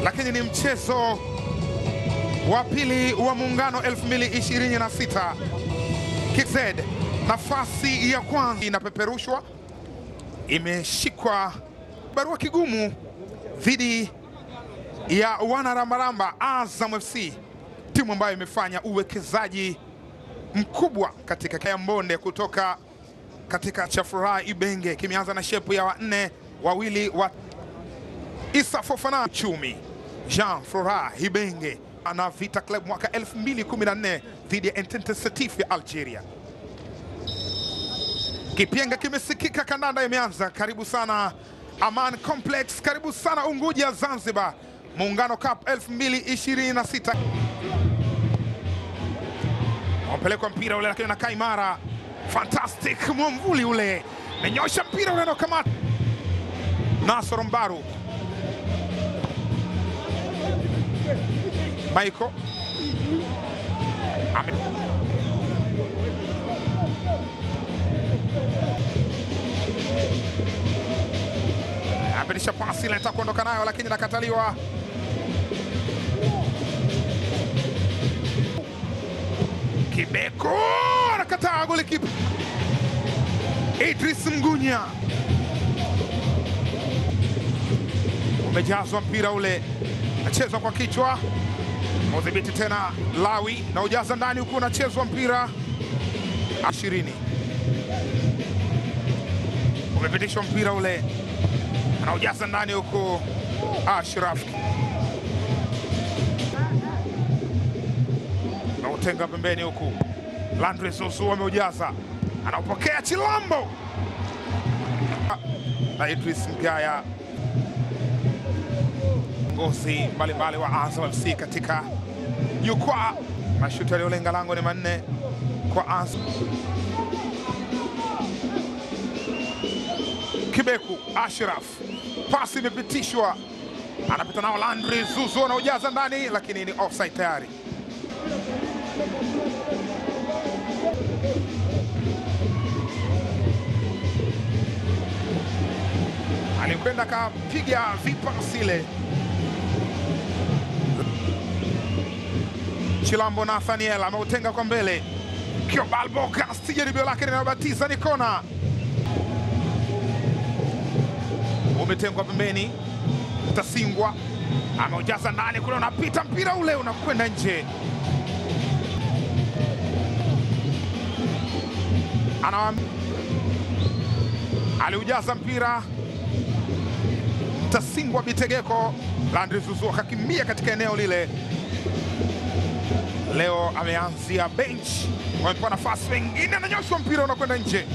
Lakini ni mchezo wa pili wa Muungano 2026. KZ nafasi ya kwanza inapeperushwa, imeshikwa barua kigumu dhidi ya wanarambaramba Azam FC, timu ambayo imefanya uwekezaji mkubwa katika ya Mbonde kutoka katika cha Furaha Ibenge. Kimeanza na shepu ya wanne wawili wa Issa Fofana Chumi, Jean Furaha Ibenge na Vita Club mwaka 2014 dhidi ya Entente Setif ya Algeria. Kipenga kimesikika, kandanda imeanza. Karibu sana Aman Complex, karibu sana Unguja Zanzibar, Muungano Cup 2026. Wapelekwa mpira ule lakini anakaa imara. Fantastic mwamvuli ule. Menyosha mpira ule anaokamata Nasoro Mbaru. Michael apitisha pasi ile, anataka kuondoka nayo lakini nakataliwa. Kibeko anakataa golikipa Idris Mgunya. Umejazwa mpira ule, nachezwa kwa kichwa, udhibiti tena Lawi na ujaza ndani huku unachezwa mpira 20. Umepitishwa mpira ule, anaujaza ndani huku Ashraf na utenga pembeni huku Landry Zuzu ameujaza, anaupokea Chilambo na Idris Mgaya. Ngozi mbalimbali wa Azam FC katika jukwaa. Mashuti yaliyolenga lango ni manne kwa Azam. Kibeku Ashraf, pasi imepitishwa, anapita nao Landry Zuzu anaujaza ndani lakini ni offside tayari. Alikwenda kapiga vipasi ile. Chilambo Nathaniel ameutenga kwa mbele. Kiobalbo Gasti, jaribio lake linabatiza ni kona. Umetengwa pembeni, Tasingwa ameujaza ndani kule, unapita mpira ule unakwenda nje. Aliujaza mpira Tasingwa Bitegeko. Landry Zuzu akakimbia katika eneo lile. Leo ameanzia bench, wamepewa nafasi wengine, ananyoshwa mpira unakwenda nje.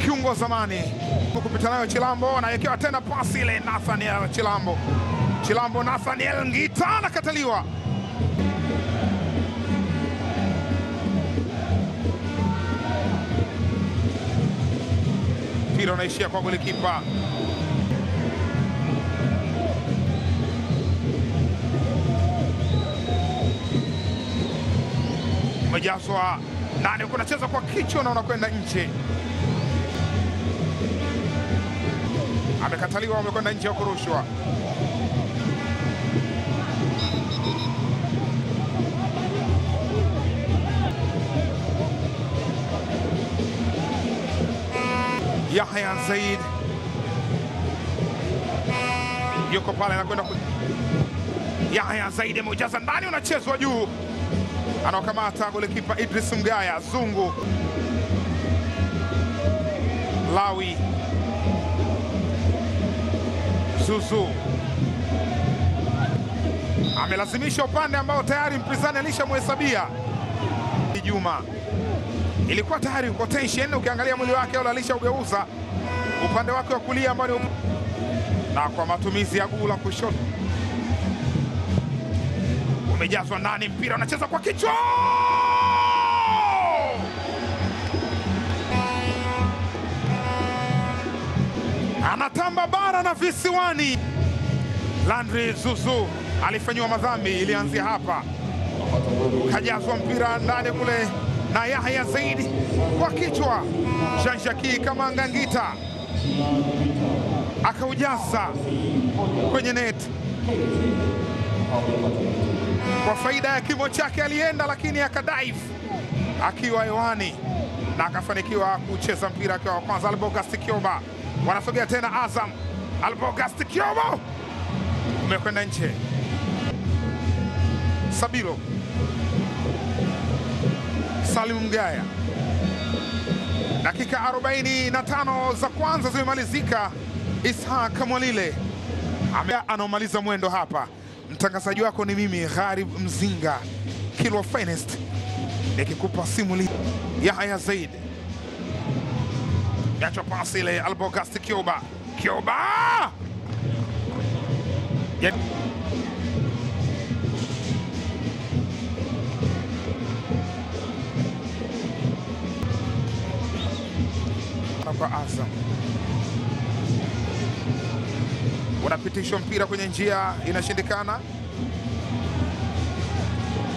Kiungo zamani kupita nayo Chilambo, anawekewa tena pasi ile Nathaniel Chilambo. Chilambo Nathaniel Ngita anakataliwa. Mpira unaishia kwa golikipa. Umejazwa ndani, unacheza kwa kichwa na unakwenda nje. Amekataliwa, amekwenda nje ya kurushwa. Yahya Zaid yuko pale, anakwenda Yahya Zaid ameujaza ndani, unachezwa juu, anaokamata golikipa Idris Mgaya. Zungu Lawi Zuzu amelazimisha upande ambao tayari mpinzani alishamhesabia. Juma ilikuwa tayari uko tension, ukiangalia mwili wake ule alishaugeuza upande wake wa kulia ambao ni na kwa matumizi ya guu la kushoto. Umejazwa ndani, mpira unacheza kwa kichwa. Anatamba bara na visiwani. Landry Zuzu alifanywa madhambi, ilianzia hapa. Kajazwa mpira ndani kule na Yahya Zaidi kwa kichwa. Jean-Jacques Kamanga Ngita akaujaza kwenye kwenye net. Kwa faida ya kimo chake alienda, lakini akadive akiwa hewani na akafanikiwa kucheza mpira akiwa wa kwanza. Albogast Kioba wanasogea tena Azam. Albogast Kioba umekwenda nje. Sabilo Salim Mgaya. Dakika 45 za kwanza zimemalizika. Ishaq Mwalile anaomaliza mwendo hapa. Mtangazaji wako ni mimi Gharib Mzinga, Kilwa Finest, nikikupa simulizi. Yahya Zaid yacha pasi ile Albogast Kioba. Kioba kwa Azam unapitishwa mpira kwenye njia, inashindikana.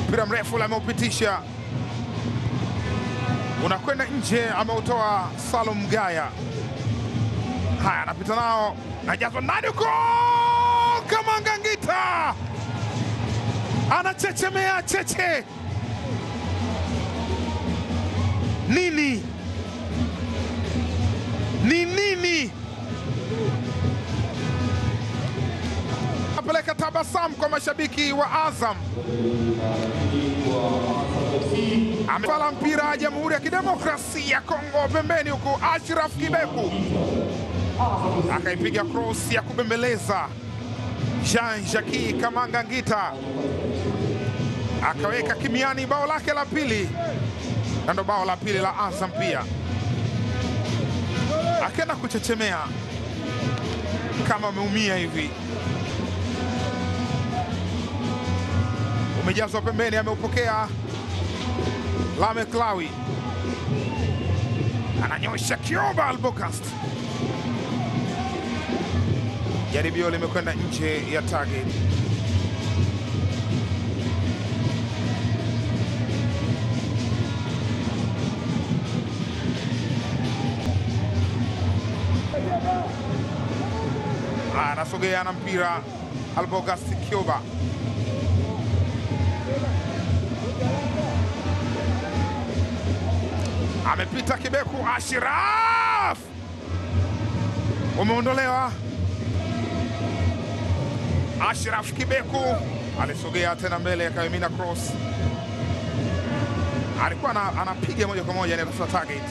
Mpira mrefu ameupitisha unakwenda nje, ameutoa Salum Gaya. Haya, anapita nao najazwa ndani huko, Kamanga Ngita anachechemea cheche. Nini ni nini? Apeleka tabasamu kwa mashabiki wa Azam. Amefala mpira Jamhuri ya Kidemokrasia ya Kongo pembeni huku Ashraf Kibeku akaipiga cross ya kubembeleza. Jean-Jacques Kamanga Ngita akaweka kimiani bao lake la pili, na ndo bao la pili la Azam pia. Akaenda kuchechemea kama ameumia hivi. Umejazwa pembeni, ameupokea Lame Klawi, ananyosha Kioba Albogast. Jaribio limekwenda nje ya target. Anasogea na mpira Albogast Kioba. Amepita Kibeku. Ashraf umeondolewa. Ashraf Kibeku alisogea tena mbele akaimina cross. Alikuwa anapiga moja kwa moja anatafuta target.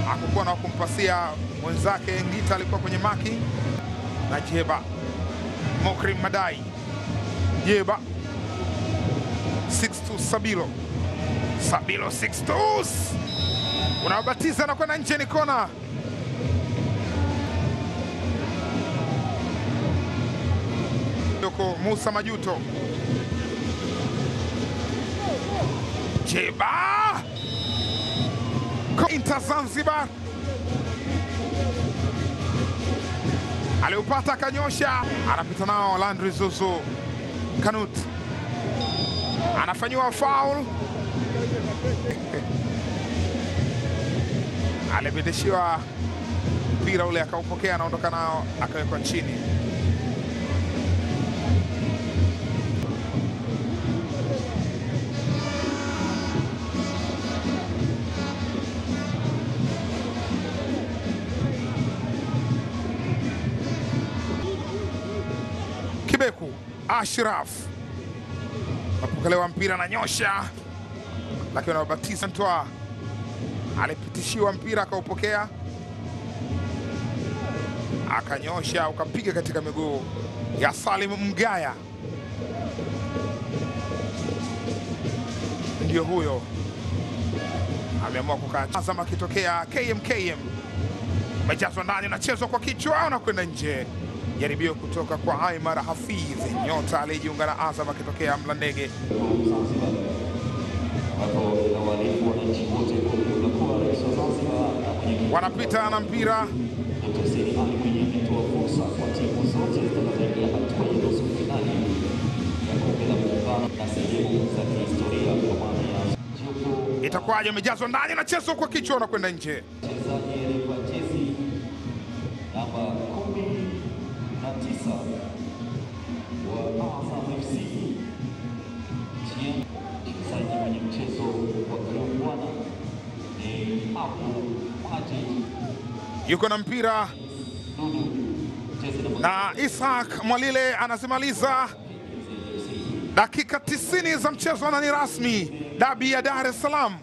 Hakukuwa na kumpasia mwenzake. Ngita alikuwa kwenye maki na Jeba. Mokrim Madai. Jeba 6-2 Sabilo. Sabilo 6-2. Unabatiza na kwenda nje, ni kona. Yuko Musa Majuto. Jeba. Inter Zanzibar aliupata akanyosha, anapita nao Landry Zuzu. Kanut anafanywa foul. Alipitishiwa mpira ule akaupokea, anaondoka nao akawekwa chini. Kibeku Ashraf apokelewa mpira na nyosha, lakini anabatiza mtoa. Alipitishiwa mpira akaupokea akanyosha ukapiga katika miguu ya Salim Mgaya. Ndio huyo ameamua kukaa. Azam akitokea KMKM umejazwa ndani, unachezwa kwa kichwa na kwenda nje. Jaribio kutoka kwa Aymar Hafiz, nyota aliyejiunga na Azam akitokea Mlandege. Wanapita na mpira Itakuwaje? Umejazwa ndani, unachezwa kwa kichwa na kwenda nje. Mchezaji aliyevaa jezi namba 19 Wa Azam FC. Mchezaji mwenye mchezo wa kiungwana ni Abu Majid Yuko na mpira Dudu, jezi namba na Isaac Mwalile anazimaliza dakika 90 za mchezo na ni rasmi dabi ya Dar es Salaam.